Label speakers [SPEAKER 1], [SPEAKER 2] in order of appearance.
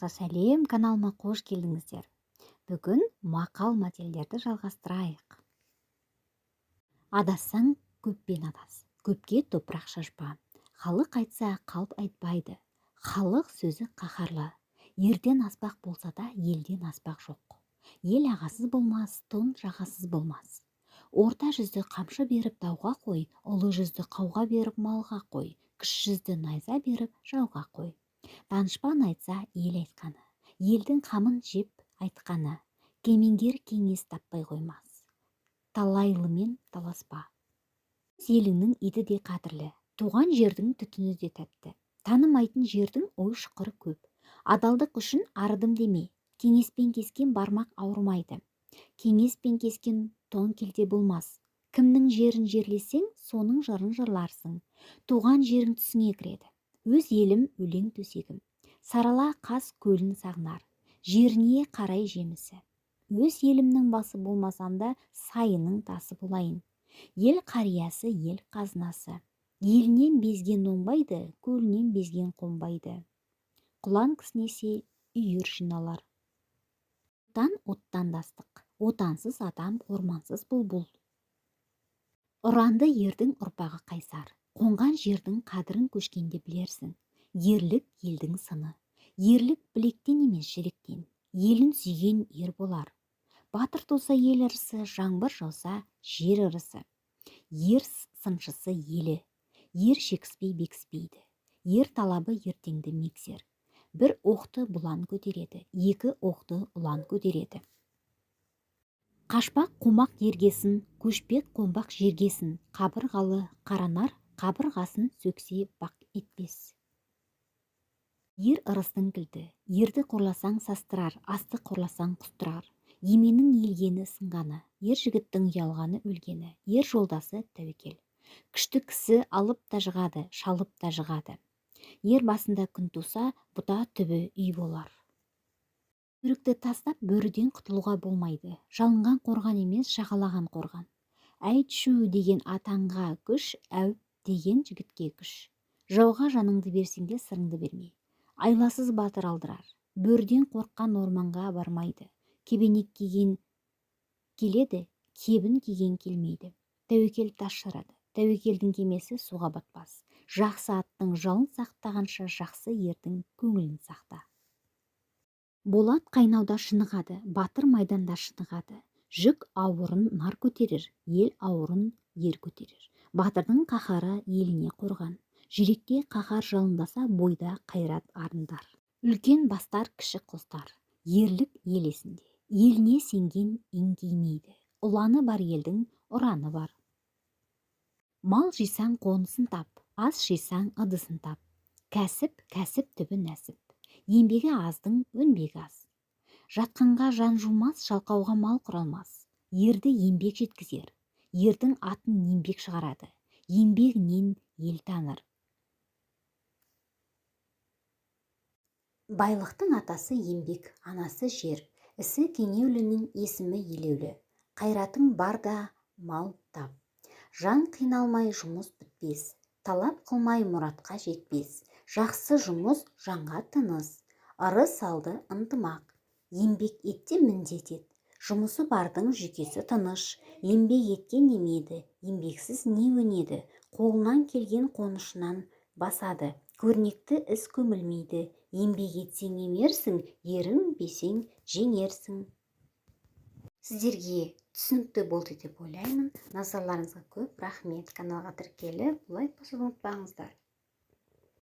[SPEAKER 1] Сәлем, каналыма қош келдіңіздер! Бүгін мақал мәтелдерді жалғастырайық. Адассаң, көппен адас, көпке топырақ шашпа. Халық айтса, қалып айтпайды. Халық сөзі қаһарлы. Ерден аспақ болса да, елден аспақ жоқ. Ел ағасыз болмас, тон жағасыз болмас. Орта жүзді қамшы беріп дауға қой, ұлы жүзді қауға беріп малға қой, кіші жүзді найза беріп жауға қой. Данышпан айтса, ел айтқаны, елдің қамын жеп айтқаны. Кемеңгер кеңес таппай қоймас. Талайлымен таласпа. Өз еліңнің иті де қадірлі, туған жердің түтіні де тәтті. Танымайтын жердің ой шұқыры көп. Адалдық үшін арыдым деме. Кеңеспен кескен бармақ ауырмайды. Кеңеспен кескен тон келте болмас. Кімнің жерін жерлесең, соның жырын жырларсың. Туған жерің түсіңе кіреді. Өз елім өлең төсегім. Сарала қаз көлін сағынар. Жеріне қарай жемісі. Өз елімнің басы болмасам да, сайының тасы болайын. Ел қариясы, ел қазынасы. Елінен безген оңбайды, көлінен безген қонбайды. Құлан кісінесе, үйір жиналар. Отан оттан да ыстық. Отансыз адам ормансыз бұлбұл. Ұранды ердің ұрпағы қайсар. Қонған жердің қадірін көшкенде білерсің. Ерлік елдің сыны. Ерлік білектен емес, жүректен. Елін сүйген ер болар. Батыр туса, ел ырысы, жаңбыр жауса, жер ырысы. Ер сыншысы елі. Ер шекіспей бекіспейді. Ер талабы ертеңді меңзер. Бір оқты бұлан көтереді, екі оқты ұлан көтереді. Қашпақ қумақ ергесін, көшпек қонбақ жергесін. Қабырғалы қаранар қабырғасын сөксе бақ етпес. Ер ырыстың кілті. Ерді қорласаң, састырар, асты қорласаң, құстырар. Еменнің иілгені сынғаны, ер жігіттің ұялғаны өлгені. Ер жолдасы тәуекел. Күшті кісі алып та жығады, шалып та жығады. Ер басында күн туса, бұта түбі үй болар. Бөрікті тастап, бөріден құтылуға болмайды. Жалынған қорған емес, жағалаған қорған. Әйт-шу деген атаңға күш, әуп деген жігітке күш. Жауға жаныңды берсең де, сырыңды берме. Айласыз батыр алдырар. Бөріден қорыққан орманға бармайды. Кебенек киген келеді, кебін киген келмейді. Тәуекел тас жарады. Тәуекелдің кемесі суға батпас. Жақсы аттың жалын сақтағанша, жақсы ердің көңілін сақта. Болат қайнауда шынығады, батыр майданда шынығады. Жүк ауырын нар көтерер, ел ауырын ер көтерер. Батырдың қаһары еліне қорған. Жүректе қаһар жалындаса, бойда қайрат арындар. Үлкен бастар, кіші қостар. Ерлік ел есінде. Еліне сенген еңкеймейді. Ұланы бар елдің ұраны бар. Мал жисаң, қонысын тап, ас жисаң, ыдысын тап. Кәсіп, кәсіп түбі нәсіп. Еңбегі аздың өнбегі аз. Жатқанға жан жумас, жалқауға мал құралмас. Ерді еңбек жеткізер. Ердің атын еңбек шығарады. Еңбегінен ел таныр. Байлықтың атасы еңбек, анасы жер. Ісі кенеулінің есімі елеулі. Қайратың бар да мал тап. Жан қиналмай жұмыс бітпес. Талап қылмай мұратқа жетпес. Жақсы жұмыс жанға тыныс. Ырыс алды ынтымақ. Еңбек ет те міндет ет. Жұмысы бардың жүйкесі тыныш. Еңбек еткен емеді, еңбексіз не өнеді? Қолынан келген қонышынан басады. Көрнекті іс көмілмейді. Еңбек етсең, емерсің, ерінбесең, жеңерсің. Сіздерге түсінікті болды деп ойлаймын. Назарларыңызға көп рахмет. Каналға тіркеліп, лайк басуды ұмытпаңыздар.